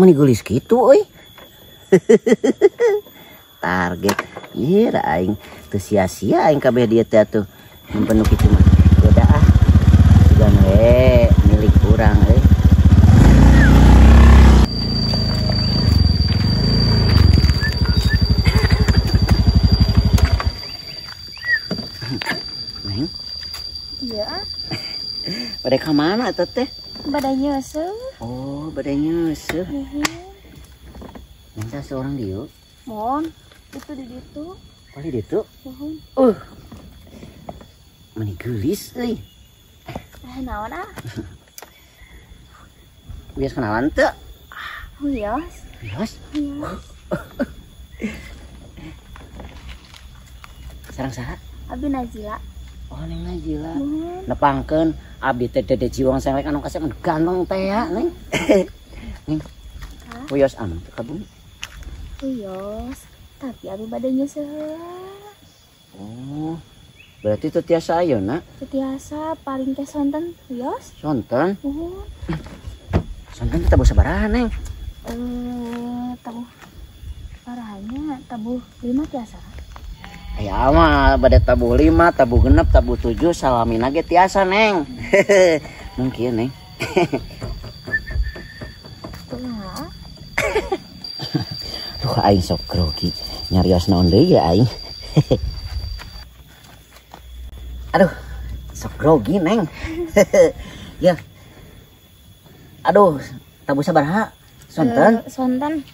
Meni geulis kitu euy. Target. Ieu aing teu sia-sia aing kabeh dieu teh atuh. Nyimpen nu kitu mah. Goda ah. Sugan we milik urang euy. Neng? Iya. Bade ka mana eta teh? Bade nyeuseuh. Oh, bade nyeuseuh. Neng teh seorang dieu? Mohon, itu di ditu. Oh, di ditu? Mohon. Meni geulis euy. Naon ah? Bias kenalan teu? Wios. Wios? Wios. Sareng saha? Abi Nazila. Oh, Neng Nazila. Nepangkeun abdi teh Dede Ciwang Senglek anu kasep ganteng teh ya, Neng. Neng. Wios anu teh ka bumi? Wios, tapi abi bade nyeuseuh. Oh. Berarti teu tiasa ayeuna? Teu tiasa, paling teh sonten wios. Sonten? Muhun. Sonten teh tabuh sabaraha, Neng? Tabuh parahnya tabuh 5 tiasa. Aya mah bade tabuh 5, tabuh 6, tabuh 7, salamina ge tiasa, Neng. Mungkin, Neng. Kumaha? Duh, aing sok grogi. Nyarios naon deui ya aing. Aduh, sok grogi, Neng. Ya. Aduh, tabuh sabaraha? Sonten? Sonten.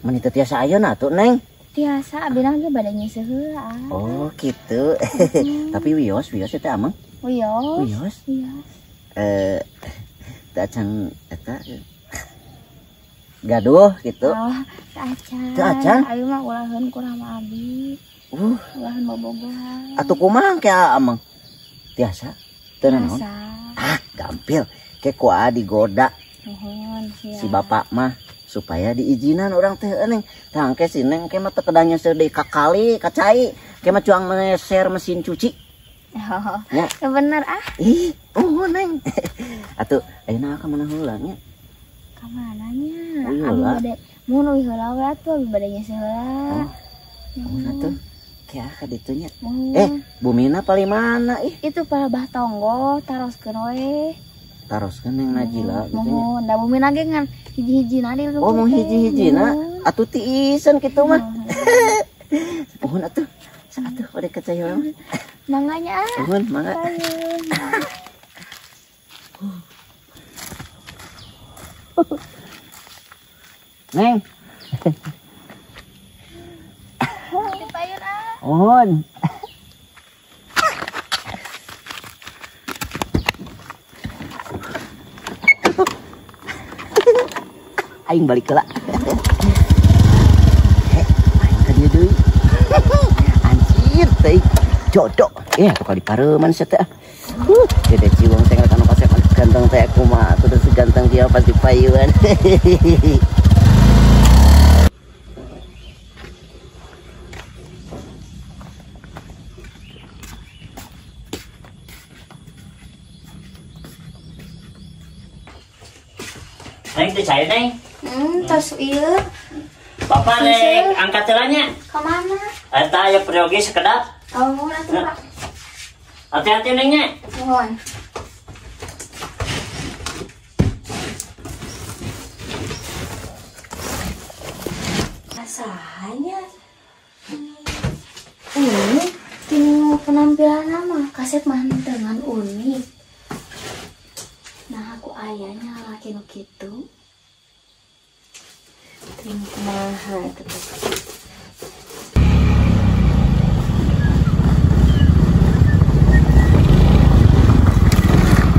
Meni teu tiasa ayeuna atuh, Neng. Tiasa, abdi ge bade nyeuseuh heula. Oh, gitu. Tapi wios, wios teh ameng. Wios. Wios. Wios. Teu acan eta gaduh gitu. Oh, teu acan. Teu acan? Abi mah ulaheun kurang mah abi. Ulaheun bobogohan. Atuh kumaha ke ameng? Tiasa? Teu naon? Ah, gampil. Ke ku aa digoda. Nuhun, siap. Si bapak mah supaya diizinan orang teh Neng. Tah engke si Neng ke mah teu kedah nyeuseuh deui ka kali, ka cai. Ke mah cuang meser mesin cuci. Oh, ya. Bener ah. Ih, oh Neng. Atuh ayeuna ka mana heula nya? Ka mana nya? Uy Abi heula. bade mun uy heula we atuh abi bade nyeuseuh heula. Oh. Mun atuh ke ka ditu nya. Muhun. Bumina paling mana ih? Itu palebah tonggo taroskeun we. Taroskeun Neng Najila gitu nya. Muhun, da bumina ge ngan hiji-hijina di Oh, mun hiji-hijina atuh tiiseun kitu mah. Muhun atuh. Atuh bade ka cai heula mah. Mangga nya ah. Muhun, mangga. Payun. Neng. Payun ah. Muhun. Aing balik heula. Aing ka dieu deui. Anjir teh jodoh. Atuh kali pareuman sia teh. Dede Ciwang teh anu kasep ganteng teh kumaha atuh teu ganteng dia pasti payuan. Neng teh cai, Neng. Tos ieu. Bapak rek angkat heula nya. Ka mana? Eta aya peryogi sekedap. Oh, muhun atuh, Pak. Hati-hati Neng nya. Muhun. Rasanya ini tinu penampilan mah kaset mah dengan unik. Nah, aku ayahnya laki nu kitu. Ting kumaha eta teh.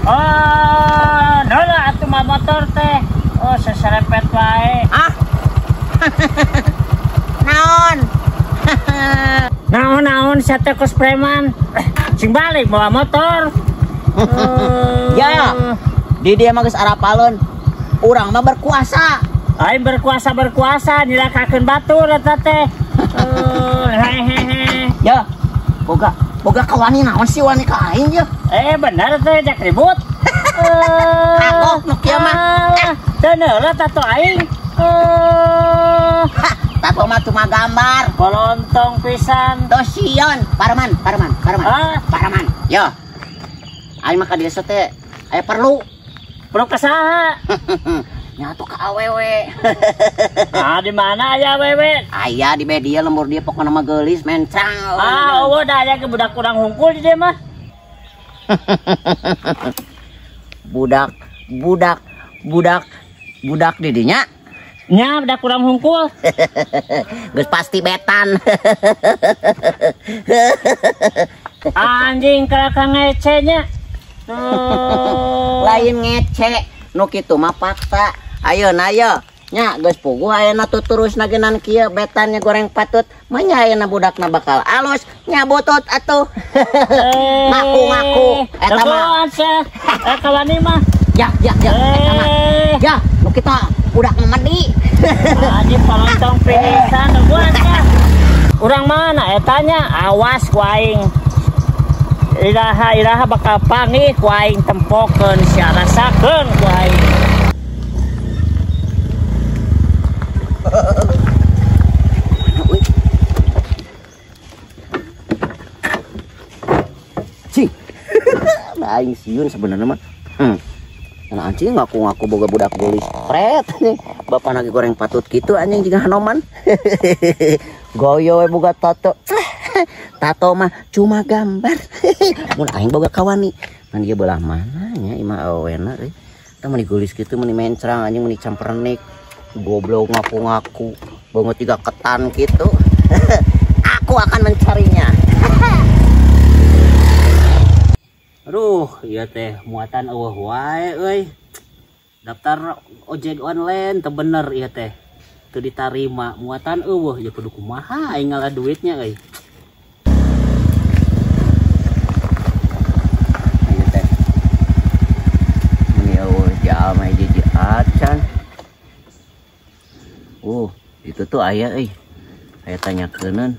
Oh, nolak atuh mah motor teh. Oh, seserepet wae. Ah. Naon? Naon-naon sia teh kos preman. Sing balik bawa motor. Ya. Di dia mah geus arapaleun. Urang mah berkuasa. Aing berkuasa nyilakakeun batur eta teh. Hehehe. Ya. Boga kawani naon sih wani ka aing ya? Bener teh jak ribut. Kagok nu kieu mah. Teu neuleuh tah aing. Tuh. Tato mah cuma gambar. Kolontong pisan. Tosion, parman. Parman. Yo. Aing mah ka desa teh aya perlu. Perlu ka saha? Nya atuh ka awewe. Ah, di mana aya awewe? Aya di media lembur dia pokona mah geulis mencang. Ah, eueuh da aya ge budak kurang hungkul di dieu mah. Budak di dinya. Nya budak kurang hungkul. Geus pasti betan. Anjing keraka ngece nya. Lain ngece, nu kitu mah fakta. Ayeuna ye, nya geus puguh ayeuna tuturusna geunan kieu betannya goreng patut. Manya ayeuna budakna bakal alus nya butut atuh. Ngaku-ngaku eta mah. Kawani mah. Ya eta mah. Ya, nu kita budak medi. Anjing palontong pisan gua nya. Urang mana eta nya? Awas ku aing. Iraha bakal panggih ku aing tempokeun sia rasakeun ku aing. Cing. Nah, aing sieun sebenarnya mah. Nah, anjing ngaku-ngaku boga budak geulis. Pret anjing. Bapak lagi goreng patut gitu anjing jiga Hanoman. Goyo we boga tato. Tato mah cuma gambar. Mun aing boga kawani. Ngan dia belah mana nya imah awena euy. Tah meni geulis kitu meni mencrang anjing meni campernik. Goblok ngaku-ngaku banget tiga ketan gitu. Aku akan mencarinya. Aduh, ieu teh muatan eueuh wae euy. Daftar ojek online teu bener ieu teh. Teu ditarima, muatan eueuh ya kudu kumaha aing ngala duitnya euy. Ieu teh. Meni eueuh jalma hiji acan. Itu tuh aya euy. Aya tanyakeunun.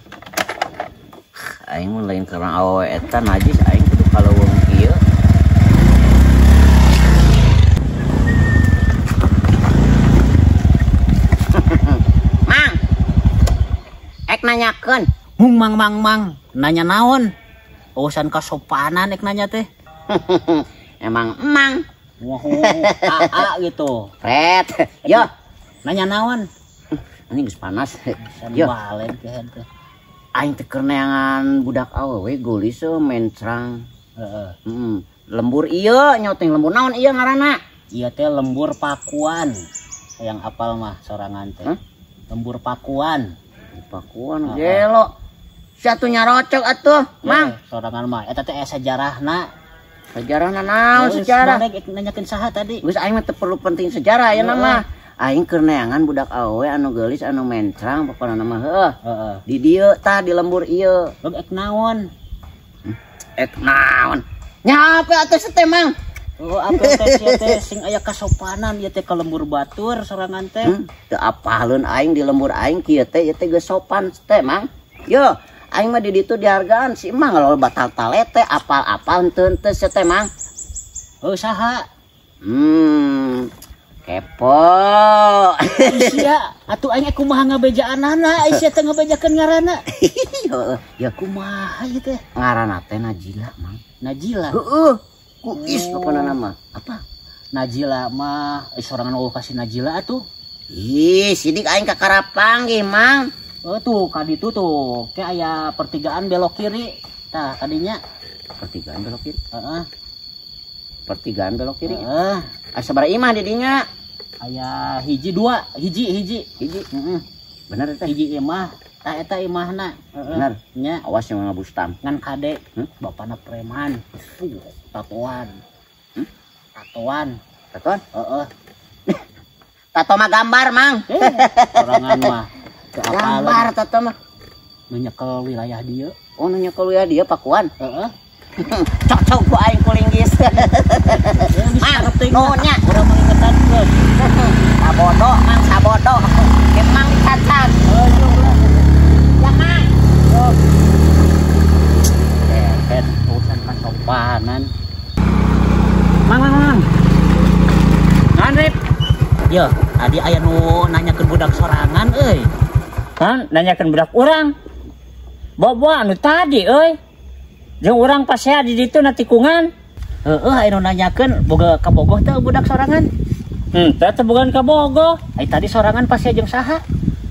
Aing mun lain karena awewe eta najis aing kudu kaleuweung kieu. Mang. Ek nanyakeun. Mung mang mang mang, nanya naon? Urusan kasopanan ek nanya teh. Emang emang. Wah, aa gitu. Pret. Yo, nanya naon? Ini geus panas. Yo. Aing teh keur neangan budak awewe geulis mencrang. Heeh. Lembur ieu nya teh lembur naon ieu ngaranna? Ieu teh lembur Pakuan. Yang apal mah sorangan teh. Huh? Lembur Pakuan. Pakuan gelo. Satu nyarocok atuh, Mang. Sorangan mah eta teh aya sejarahna. Sejarahna naon sejarah? Nanyakeun saha tadi? Geus aing mah teu perlu penting sejarah ayeuna mah. Aing keur neangan budak awewe anu geulis anu mencrang pokona mah heuh. Heeh. Di dieu tah di lembur ieu. Ek naon? Ek naon? Nya apa atuh teh Mang? Oh, apa teh sia teh sing aya kasopanan ieu teh ka lembur batur sorangan teh. Teu apaleun aing di lembur aing kieu teh ieu teh geus sopan teh Mang. Yo, aing mah di ditu dihargaan si Mang kalau batal talete apal-apal henteu teh sia teh Mang. Heuh saha? Kepo. Sia, atuh aing kumaha ngabejaanana, sia teh ngabejakeun ngaranna. Heeh, ya kumaha ieu teh? Ngaranna teh Najila, Mang. Najila. Heeh. Kuis pokona nama. Apa? Najila mah sorangan eueuh ka si Najila atuh. Ih, sidik aing kakara panggih, Mang. Oh tuh, ka ditu tuh. Ke aya pertigaan belok kiri. Tah, kadinya. Pertigaan belok kiri. Heeh. Pertigaan belok kiri. Heeh. Asa sabaraha imah di dinya? Aya hiji dua, hiji. Hiji. Heeh. Bener teh. Hiji imah, tah eta imahna. Heeh. Bener. Nya. Awas yang ngabustam. Ngan kade, bapana preman. Tatoan. Tatoan. Tatoan? Heeh. Tato mah gambar, Mang. Sorangan mah. Gambar tato mah. Nu nyekel wilayah dieu. Oh, nu nyekel wilayah dieu Pakuan. Heeh. Cocok ku aing kulinggis. Mang, nuhun nya. Urang mengingetan geus. Sabodo, Mang, sabodo. Emang dicacat. Ya, Mang. Eh, urusan kasopanan. Mang, mang, mang. Naon, Rip? Yo, Tadi aya nu nanyakeun budak sorangan euy. Hah, nanyakeun budak urang. Boboan nu tadi euy. Jeung urang pasea di ditu na tikungan. Heeh, aya nu nanyakeun boga kabogoh teu budak sorangan. Teu teu bogaan kabogoh. Ai tadi sorangan pasea jeung saha?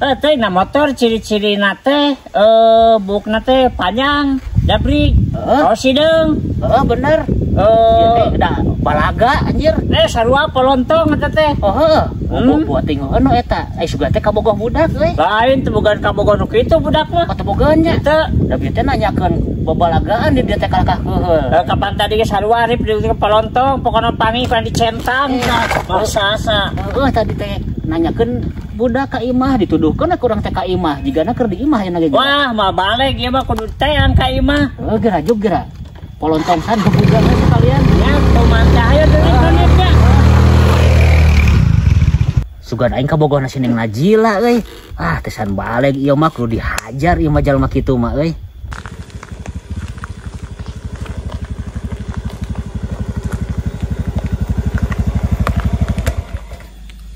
Teh na motor ciri-cirina teh bukna teh panjang, jabrik. Heeh. Oh sideung. Heeh, bener. Ieu teh da balaga anjir. Sarua polontong eta teh. Oh heeh. Boboh teh nu eta. Ai sugan teh kabogoh budak euy. Lain teu bogaan kabogoh nu kitu budak mah. Oh, teu bogaan nya. Teu. Da bieu teh nanyakeun babalagaan di dieu teh kalakah heuheul. Kapan tadi ge sarua rip di polontong, pokona pangi kan dicentang. Masa-asa. Heeh, tadi teh nanyakeun budak ka imah dituduhkeun ku urang teh ka imah jigana keur di imah nya ge. Wah, mah balik ieu mah kudu teang ka imah. Heuh, geura jug geura. Polontong san gebugan sekalian. Ya, kumaha ayo duit nya. Sugan aing kabogohna si Neng Najila euy. Ah, teh san balik ieu mah kudu dihajar ieu mah jalma kitu mah euy.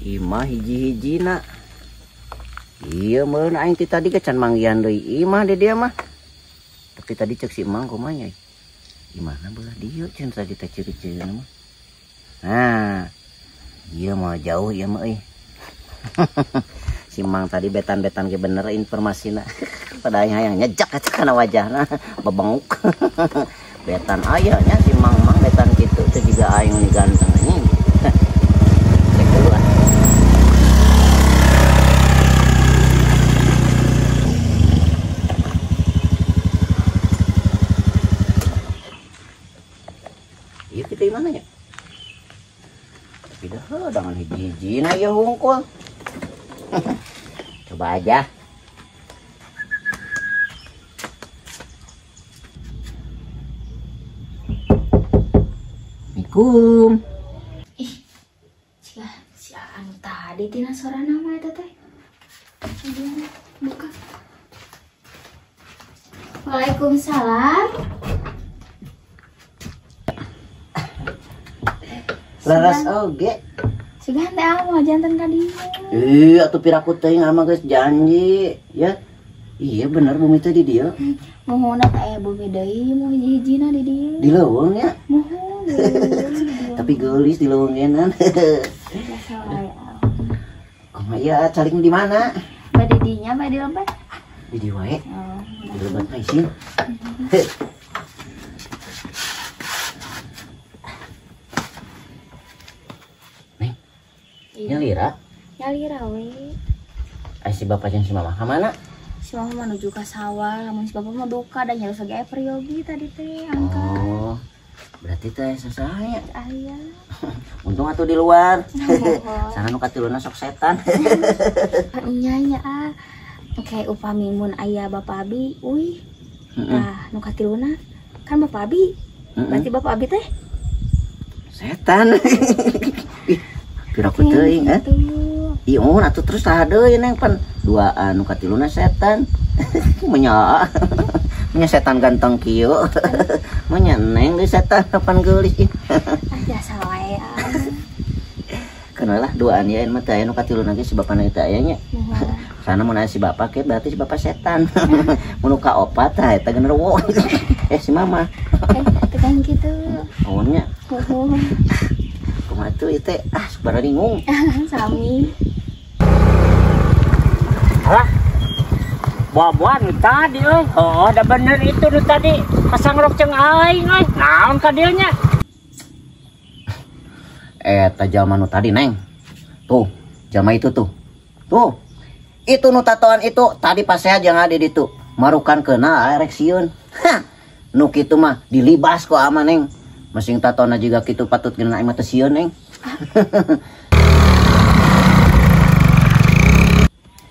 Imah hiji-hijina. Iya meureun aing ti tadi ge can manggihan deui imah di dieu mah. Tapi tadi cek si Emang kumaha nya? Imahna belah dieu cenah tadi teh ciri-cirina mah. Nah, ieu mah jauh ieu mah euy. Si Mang tadi betan-betan ge bener informasina. Pada aing hayang nyejak eta kana wajahna, bebenguk. Betan aya nya si Mang-mang betan kitu teh jiga aing ni ganteng anjing. Cek dulu ah. Iya kita di mana ya? Tapi dah dengan hiji-hiji na ya hungkul. Coba aja. Assalamualaikum. Ih, si anu tadi tina suara nama eta teh. Buka. Waalaikumsalam. Leres oge. Sugan teh ama jantan ka dieu. Ih, atuh piraku teuing ama geus janji, ya. Iya bener bumi teh di dieu. Muhunna teh aya bumi deui mu hiji-hijina di dieu. Di leuweung nya. Muhun. Tapi geulis di leuweungenan. Biasa wae. Kumaha ya caling di mana? Bade dinya bade lebat. Di dieu wae. Oh, di lebat mah isin. Nyalira? Nyalira we. Ai si bapak jeung si mama ka mana? Si mama menuju ka sawah, lamun si bapak mah duka da nyalira ge peryogi tadi teh angka. Oh. Berarti teh sasaha nya? Aya. Untung atuh di luar. Sana nu katiluna sok setan. Nya nya ah. Engke upami mun aya bapak abi, uih. Tah nu katiluna kan bapak abi. Berarti bapak abi teh setan. Ih, piraku teuing eh. Ih, mun atuh terus saha deui neng pan duaan nu katiluna setan. Menya. Menya setan ganteng kieu. Menya neng deui setan pan geulis ih. Ah jasa wae ah. Keun lah duaan ieu mah teh aya nu katiluna ge si bapana teh aya nya. Sana mun aya si bapak ke berarti si bapak setan. Mun nu kaopat tah eta genderuwo. Si mama. Teh kan kitu. Naon nya? Heeh. Kumaha tuh ieu teh ah sok bararingung. Sami. Alah. Buah-buahan nu tadi euy. Oh, da bener itu nu tadi. Pasang rok jeung aing euy. Naon ka dieu nya? Eta jalma nu tadi, Neng. Tuh, jalma itu tuh. Tuh. Itu nu tatoan itu tadi pasea jeung ade ditu. Marukan keuna arek sieun. Hah. Nu kitu mah dilibas ku ama, Neng. Masing tatona juga kitu patut geuna aing mah teu sieun, Neng.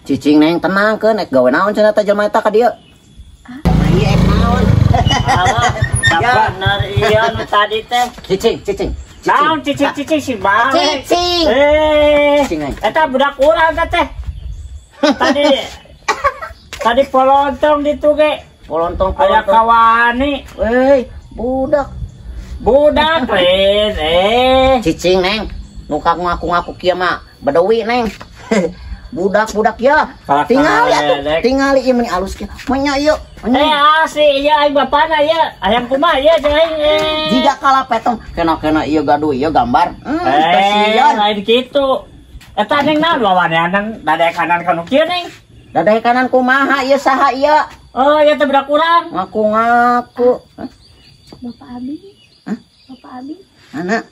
Cicing Neng tenang keun nek gawe naon cenah teh jelema eta ka dieu. Ah, ieu ek naon? Alah, bener ieu nu tadi teh. Cicing, cicing. Naon cicing-cicing si balik. Cicing. Cicing. Eta budak urang teh. Tadi polontong ditu ge. Polontong aya kawani. Euy, budak. Budak lain Cicing Neng, nu ngaku-ngaku kieu mah Badawi neng. Budak-budak ya. Tingali atuh. Tingali ieu meni alus kieu. Menya ieu. Asli ieu aing bapana ieu. Hayang kumaha ieu jeung aing. Jiga kalah petong kena-kena ieu gaduh ieu gambar. Kasihan. Lain kitu. Eta neng naon lawaneanan dadaek kanan kanu kieu neng. Dadaek kanan kumaha ieu saha ieu? Oh, ieu teh budak urang. Ngaku-ngaku. Bapak Abi. Hah? Bapak Abi. Mana?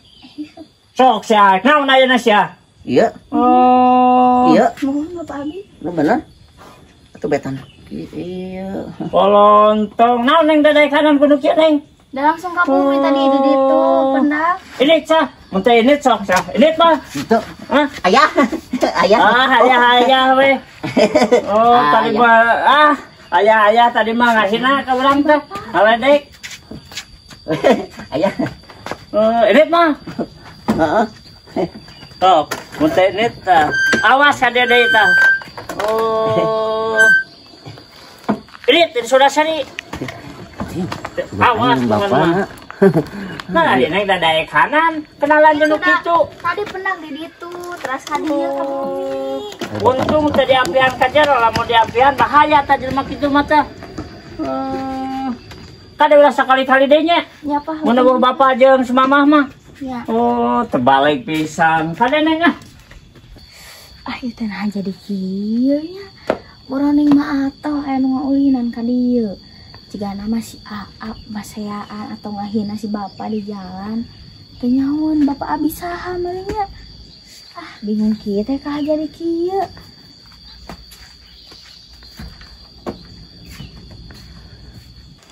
Sok sia, naon ayeuna sia? Iya. Oh. Iya. Mohon Bapak Abi. Lu bener? Atuh betan. Iya. Kolontong naon neng dadaek kanan kudu kieu neng? Udah langsung ka bumi tadi di ditu pendak. Ini cah, mun teh ini sok cah. Ini mah. Itu. Hah? Ayah. Ayah. Ah, ayah we. Oh, tadi mah ayah tadi mah ngasihna ka urang teh. Ngaledek. Ayah. Ini mah. Heeh. Sok, mun teh ini tah. Awas ka dia deui tah. Oh. Ini sudah sari. Awas bapak. Nah, di neng dadaek kanan, kenalan jeung kitu. Tadi penang di ditu, teras ka dieu ka bumi. Untung teu diapian ka jero, lamun diapian bahaya tah jelema kitu mah teh. Kada ulah sakali-kali deui nya. Nya apa? Mun eueuh bapak jeung si mamah mah. Ya. Oh, terbalik pisan. Kada neng ah. Ah, ieu teh nah jadi kieu nya. Urang neng mah atoh aya nu ngaulinan ka dieu. Jika nama si Aap baseaan atau ngahina si bapak di jalan teu nyaun bapak abi saha meureunnya. Ah, bingung kieu teh kah jadi kieu.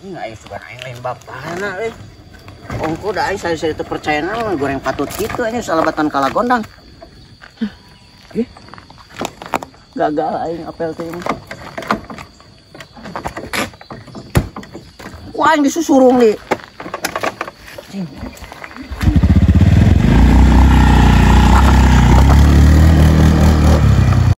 Enggak aya sugan aing lain bapana euy. Ongko da aing saya teu percaya naon goreng patut kitu nya salabatan kala gondang. Ih. Gagal aing apel teh mah. Wah, aing disusurung li.